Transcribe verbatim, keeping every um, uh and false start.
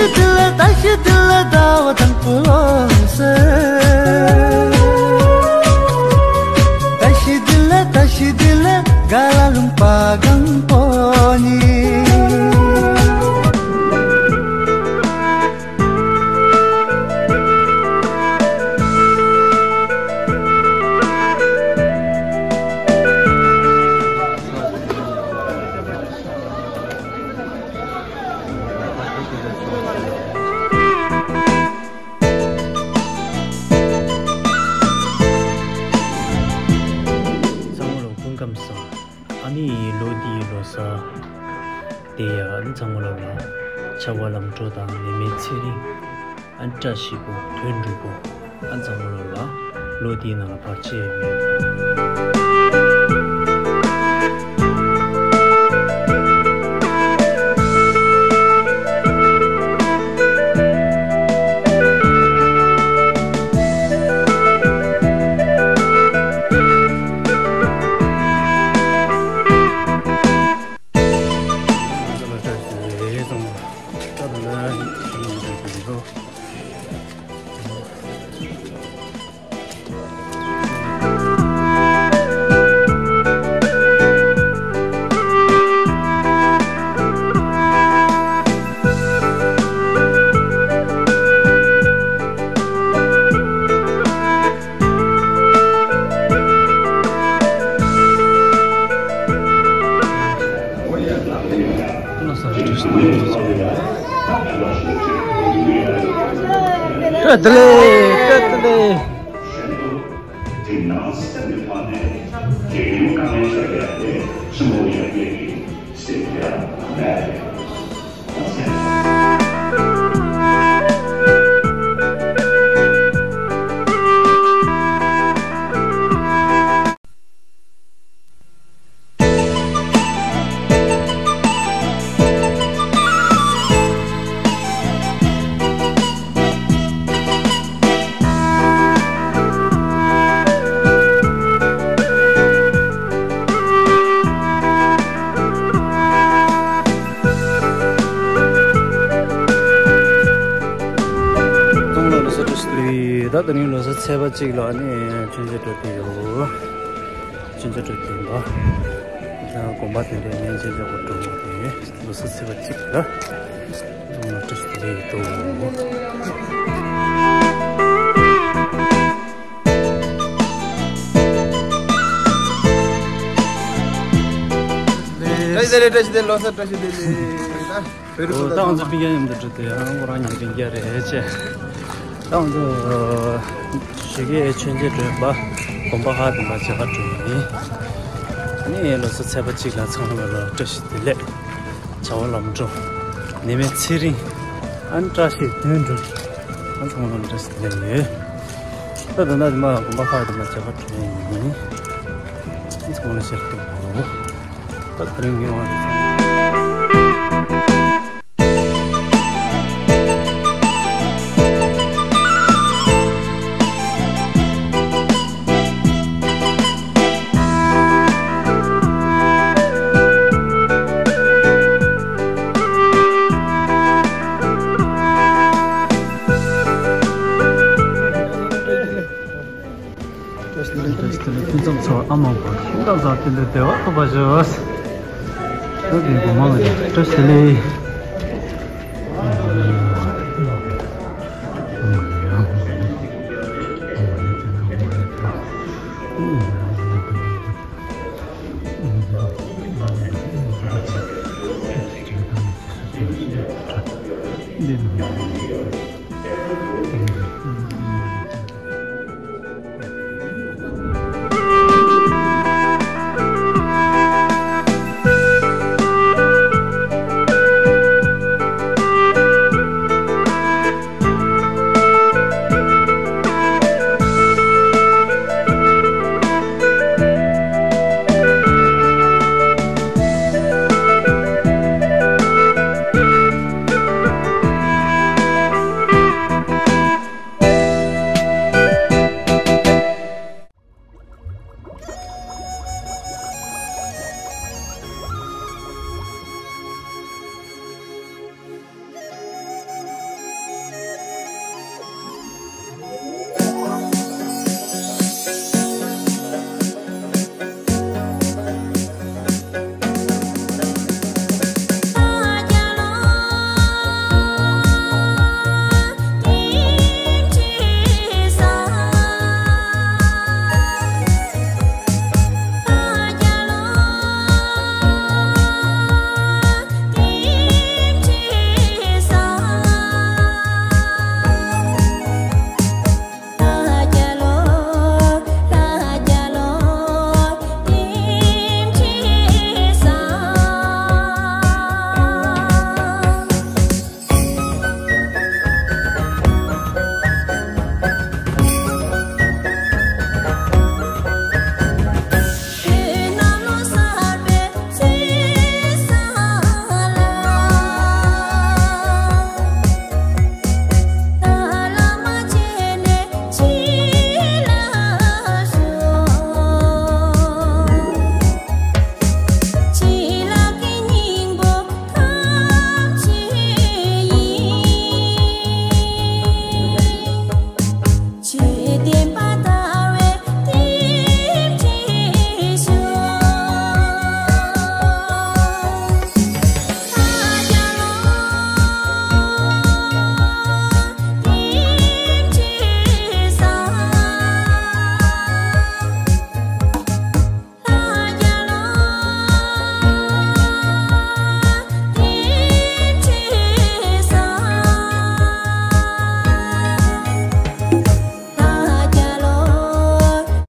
ད་ཤི་དེ་ལ་ཟླ་བ་དང་པོ་ལོ་ཟེར། ད་ཤི་དེ་ལ་ད་ཤི་དེ་ལ་ག་ལ་ལུང་པ་གང་པོ་ནི། ཚང་མ་ལ་སྐུ་ཁམས་བཟང་། ཨ་ནི་ལོ་འདིའི་ལོ་གསར་དེ་ཡང་ཨ་ནི་ཚང་མ་ལ་བྱ་བ་ལམ་འགྲོ་དང་ནད་མེད་ཚེ་རིང་། ཨ་ནི་བཀྲ་ཤིས་པོ་དོན་འགྲུབ་པོ། ཨ་ཚང་མ་ལ་ལོ་འདིའི་ནང་ལ་བར་ཆད་མེད་པ། བཀྲ་ཤིས་བདེ་ལེགས། བཀྲ་ཤིས་བདེ་ལེགས། སྟོང་ལ་ལོ་གསར་བཀྲ་ཤིས་བདེ་ལེགས། ད་ད་རིང་ལོ་གསར་ཚེས་པ་གཅིག་ལ་ནི་མཆོད་མཇལ་འགྲོ་གི་ཡོད། མཆོད་མཇལ་འགྲོ་གི་ཡིན་པ། ད་དགོན་པ་དེ་འདྲའི་མཉེན་ཆས་འཇོག་པར་འགྲོ་བ་དེ་ལོ་གསར་ཚེས་པ་གཅིག་ལ། སྟོང་ལ་བཀྲ་ཤིས་བདེ་ལེགས་ཡོད་དོ། བཀྲ་ཤིས་བདེ་ལེགས། བཀྲ་ཤིས་བདེ་ལེགས། ལོ་གསར་བཀྲ་ཤིས་བདེ་ལེགས། ད་ང་ཚོ་སྤུན་ཀྱག་མཉམ་དུ་འགྲོ་དུས་ཡང་ཁོ་རང་གཉིས་རིང་རྒྱ་རེད་ཅེས། ད་ང་ཚོ་གཞིས་ཀའི་མཆོད་མཇལ་འགྲོ་བ་དགོན་པ་ཧ་དེ་མ་བྱེད་ག་འགྲོ་ཡིན། ཨ་ནི་ལོ་གསར་ཚེས་པ་གཅིག་ལ་ཚང་མ་ལ་བཀྲ་ཤིས་བདེ་ལེགས། བྱ་བ་ལམ་འགྲོ། ནད་མེད་ཚེ་རིང་། ཨ་ནི་བཀྲ་ཤིས་དོན་འགྲུབ། ཨ་ཚང་མ་ལ་བཀྲ་ཤིས་བདེ་ལེགས་ཡོད། ད་ད་ལྟ་དེ་མ་དགོན་པ་ཁག་དེ་མ་བྱེད་ག་འགྲོ་ཡིན། ཨ་ཚང་མ་ལ་བཤད་ཐུབ་པོ། ད་དེ་རིང་གི་དབང་དུ་སོང་། བཀྲ་ཤིས་བདེ་ལེགས། ཕུན་སུམ་ཚོགས་ཨ་མ་བ་ཤིང་ཀ་ཟ་དེ་ལས་བདེ་བ་ཐོབ་པ་ཞུ། ད་དེ་གོ་མ་ལ་བཀྲ་ཤིས་བདེ་ལེགས། འདི་ནང་